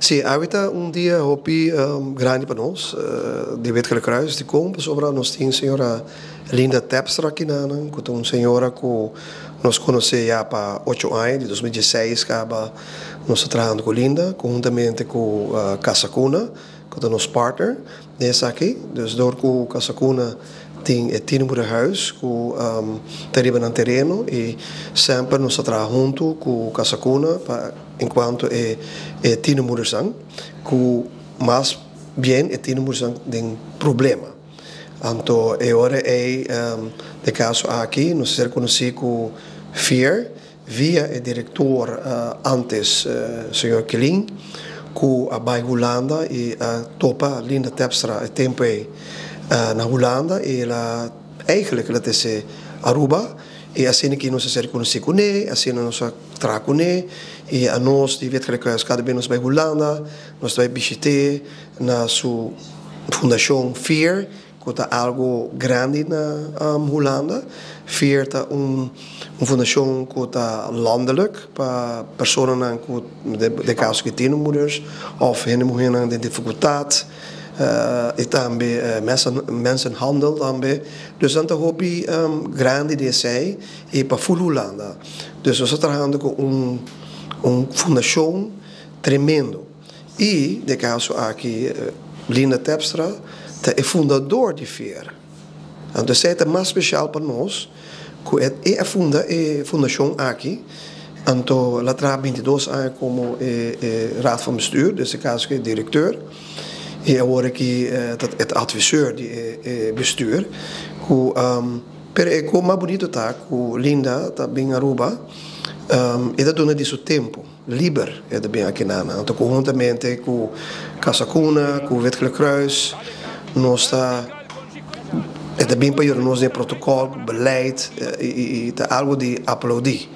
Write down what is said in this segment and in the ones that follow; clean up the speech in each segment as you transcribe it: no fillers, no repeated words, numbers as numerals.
Si, awe ta un dia hopi grandi pa nos di Wit Gele Kruis. Dikon? Pasobra nos tin señora Linda Terpstra akinan, ku ta un señora ku nos konosé ya pa ocho aña, di 2016 kaba nos ta trahando ku Linda, konhuntamente ku Casa Cuna, ku ta nos partner den esaki. Dus dor ku Casa Cuna tin e Tienermoederhuis ku ta riba nan tereno i semper nos ta traha huntu ku Casa Cuna pa enkuanto e tienermoedersnan ku mas bien e tienermoedersnan den problema. Anto e ora ei den kaso aki nos a ser konosí ku Fier via e direktor antes señor Kilin ku a bai Hulanda i a topa Linda Terpstra e tempu ei na Hulanda i el a eigenlijk el a trese Aruba i asina ki nos a ser konosí kuné, asina nos a traha kuné i anos di Wit Gele Kruis kada bes nos bai Hulanda nos ta bai bishit'é na su fundashon Fier. Ku ta algu grandi na Hulanda. Fier ta un fundashon ku ta landelijk pa personanan ku den kaso ku tiener moeders òf hende muhénan den difikultat i tambe mensenhandel tambe. Dus nan ta hopi grandi di esei i pa ful Hulanda. Dus nos ta trahando ku un fundashon tremendo. I den kaso aki Linda Terpstra ta e fundador di Fier. Anto esei ta mas spesial pa nos ku e a funda e fundashon aki. Anto el a traha 22 aña komo e raad van bestuur, den e kaso aki e direkteur. I awor aki ta e adviseur di e bestuur. Ku pero e ku mas bunito ta ku Linda ta bin Aruba e ta duna di su tempu. Liber e ta bin aki nan. Anto konhuntamente ku Casa Cuna, ku Wit Gele Kruis, nos ta e ta bin pa yuda nos den e protokòl, ku beleid i ta algu di aploudí.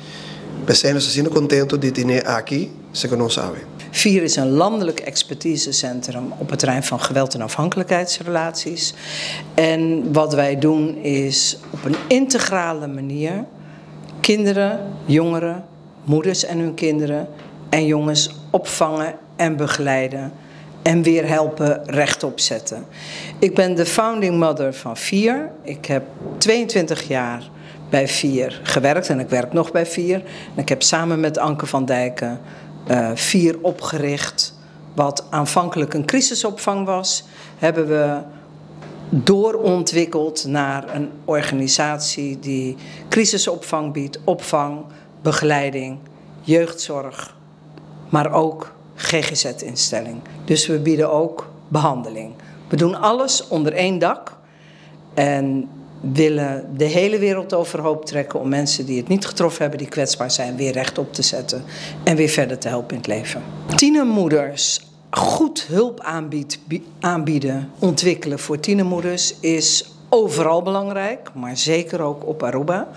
P'esei nos ta asina kontentu di tene aki seka nos awe. Fier is een landelijk expertisecentrum op het terrein van geweld en afhankelijkheidsrelaties. En wat wij doen is op een integrale manier kinderen, jongeren, moeders en hun kinderen en jongens opvangen en begeleiden en weer helpen rechtop zetten. Ik ben de founding mother van Fier. Ik heb 22 jaar bij Fier gewerkt en ik werk nog bij Fier. En ik heb samen met Anke van Dijken Fier opgericht, wat aanvankelijk een crisisopvang was, hebben we doorontwikkeld naar een organisatie die crisisopvang biedt, opvang, begeleiding, jeugdzorg, maar ook GGZ-instelling. Dus we bieden ook behandeling. We doen alles onder één dak en willen de hele wereld overhoop trekken om mensen die het niet getroffen hebben, die kwetsbaar zijn, weer rechtop te zetten en weer verder te helpen in het leven. Tienermoeders goed hulp aanbieden, ontwikkelen voor tienermoeders is overal belangrijk, maar zeker ook op Aruba.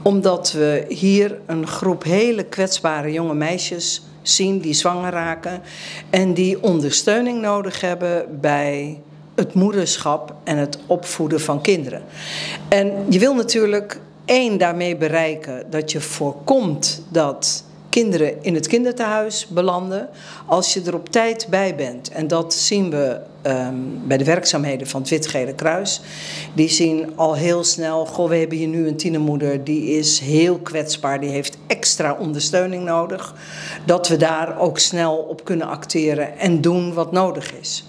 Omdat we hier een groep hele kwetsbare jonge meisjes zien die zwanger raken en die ondersteuning nodig hebben bij het moederschap en het opvoeden van kinderen. En je wil natuurlijk één daarmee bereiken dat je voorkomt dat kinderen in het kindertehuis belanden als je er op tijd bij bent. En dat zien we bij de werkzaamheden van het Wit-Gele Kruis. Die zien al heel snel, goh, we hebben hier nu een tienermoeder die is heel kwetsbaar, die heeft extra ondersteuning nodig. Dat we daar ook snel op kunnen acteren en doen wat nodig is.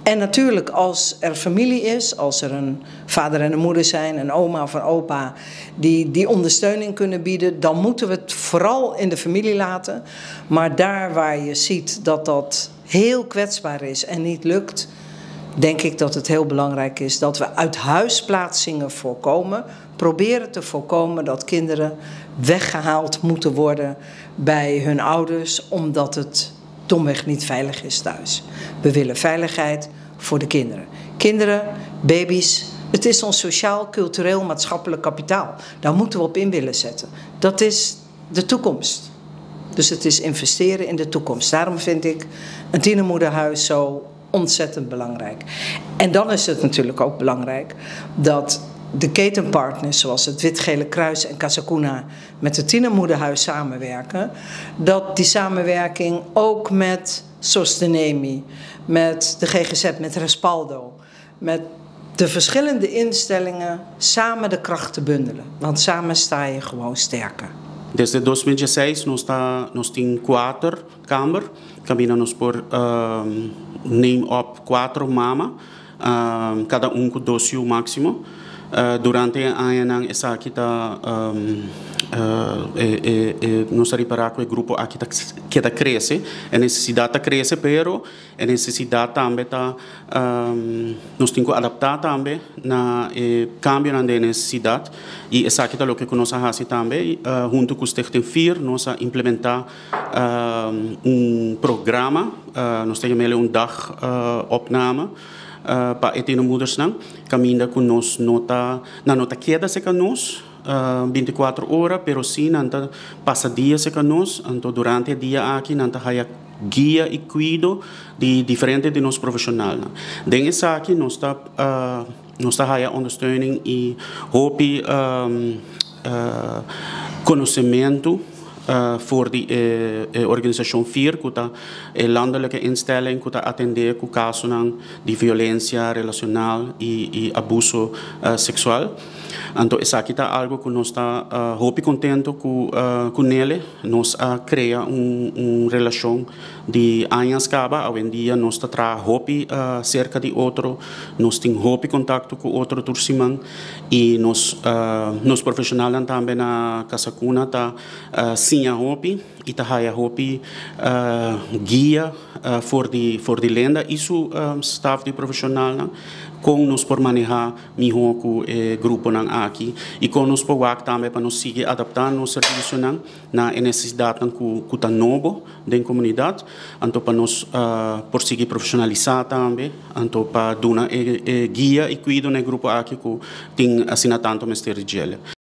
En natuurlijk als er familie is, als er een vader en een moeder zijn, een oma of een opa die ondersteuning kunnen bieden, dan moeten we het vooral in de familie laten. Maar daar waar je ziet dat dat heel kwetsbaar is en niet lukt, denk ik dat het heel belangrijk is dat we uit huisplaatsingen voorkomen. Proberen te voorkomen dat kinderen weggehaald moeten worden bij hun ouders, omdat het domweg niet veilig is thuis. We willen veiligheid voor de kinderen. Kinderen, baby's, het is ons sociaal, cultureel, maatschappelijk kapitaal. Daar moeten we op in willen zetten. Dat is de toekomst. Dus het is investeren in de toekomst. Daarom vind ik een tienermoederhuis zo ontzettend belangrijk. En dan is het natuurlijk ook belangrijk dat de ketenpartners zoals het Wit-Gele Kruis en Casa Cuna met het tienermoederhuis samenwerken, dat die samenwerking ook met Sostenemi, met de GGZ, met Respaldo, met de verschillende instellingen samen de kracht te bundelen. Want samen sta je gewoon sterker. Desde 2016 nos tin kuater kamber, kaminda nos por neem op kuater mama, kada un ku dos yu máksimo. Durante e añanan esaki ta nos a ripará ku e grupo aki ta keda krese, e nesesidat ta krese, pero e nesesidat tambe ta nos tin ku adaptá tambe na e kambionan di nesesidat i esaki ta loke ku nos a hasi tambe huntu ku Stichting Fier. Nos a implementá un programa, nos ta yam'é un dag opname pa e tienermoedersnan, kaminda ku nos no ta nan no ta keda serka nos 24 ora, pero sí nan ta pasa dia serka nos. Anto durante e dia aki nan ta haya guia i kuido di diferente di nos profeshonalnan. Den esaki nos ta haya ondersteuning i hopi konosementu for di e organisashon FIR, ku ta e landelijke instelling ku ta atendé ku kasonan di violensia relashonal i abuso seksual. Anto esaki ta algu ku nos ta hopi kontentu ku nele. Nos a krea un relashon di añas kaba. Awendia nos ta traha hopi serka di otro, nos tin hopi kontakto ku otro tur siman i nos profeshonalnan tambe na Casa Cuna ta siña hopi i ta haya hopi guia for di Lenda i su staf di profeshonalnan kon nos por manehá mihó ku e gruponan aki i kon nos por wak tambe pa nos sigui adaptá nos servisionan na e nesesidatnan ku ta nobo den komunidat, anto pa nos por sigui profeshonalisá tambe, anto pa duna e guia i kuido na e grupo aki ku tin asina tantu mester di dje.